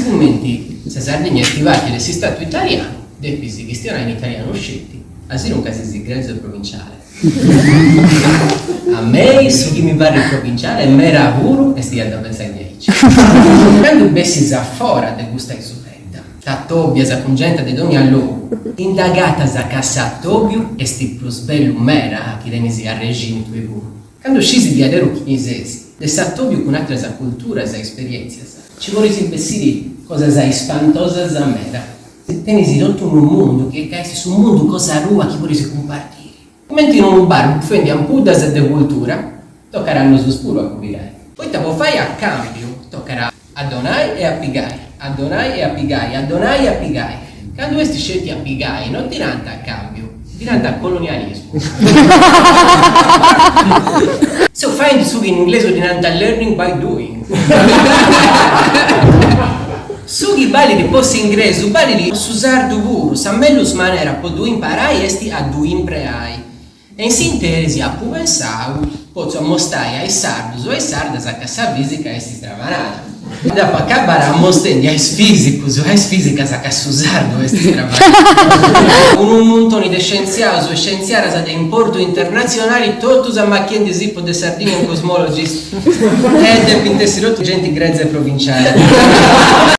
Sigumenti sa Sardigna est parti de s'Istatu italianu, depis chistionai in italianu sceti, asinunca ses grezu e provinciale. A mei su chi mi parrit provinciale e mera puru est chi a dda pensai diaici. Candu bessis a fora de custa isuledda, t'atobias cun genti de dogna logu, ti nd'agatas ca s'atobiu est prus bellu mera chi tenis arrexini tui puru. Candu scis diaderu chini ses, de s'atobiu cun ateras culturas e esperientzias, nci podint bessiri cosas ispantosas meda. Tenis totu unu mundu chi ca est su mundu cosa tua chi podis cumpartiri. Cumenti in unu bar bufendi ampuddas de cultura, tocat a nosus puru a cumbidai. Poita po fai a càmbiu tocat a donai e a pigai, a donai e a pigai, a donai e a pigai. Candu est sceti a pigai no ddi nant a càmbiu, ddi nant colonialismu. Seu faendi su chi in inglesu ddi nant learning by doing. Su chi balit po s'ingresu balit po su sardu puru, sa mellus manera po ddu imparai est a ddu impreai. E in s'interis apu pensau, potzu ammostai a is sardus o a is sardas ca sa fisica est stravanada. Dd'apu acabada ammostendi a is fisicus o a is fisicas ca su sardu est stravanau. Unu muntoni de scientziaus e scientziadas de importu internatzionali totus amachiendi-sì po The Sardinian Cosmologist e depint essi totu genti greza e provinciali.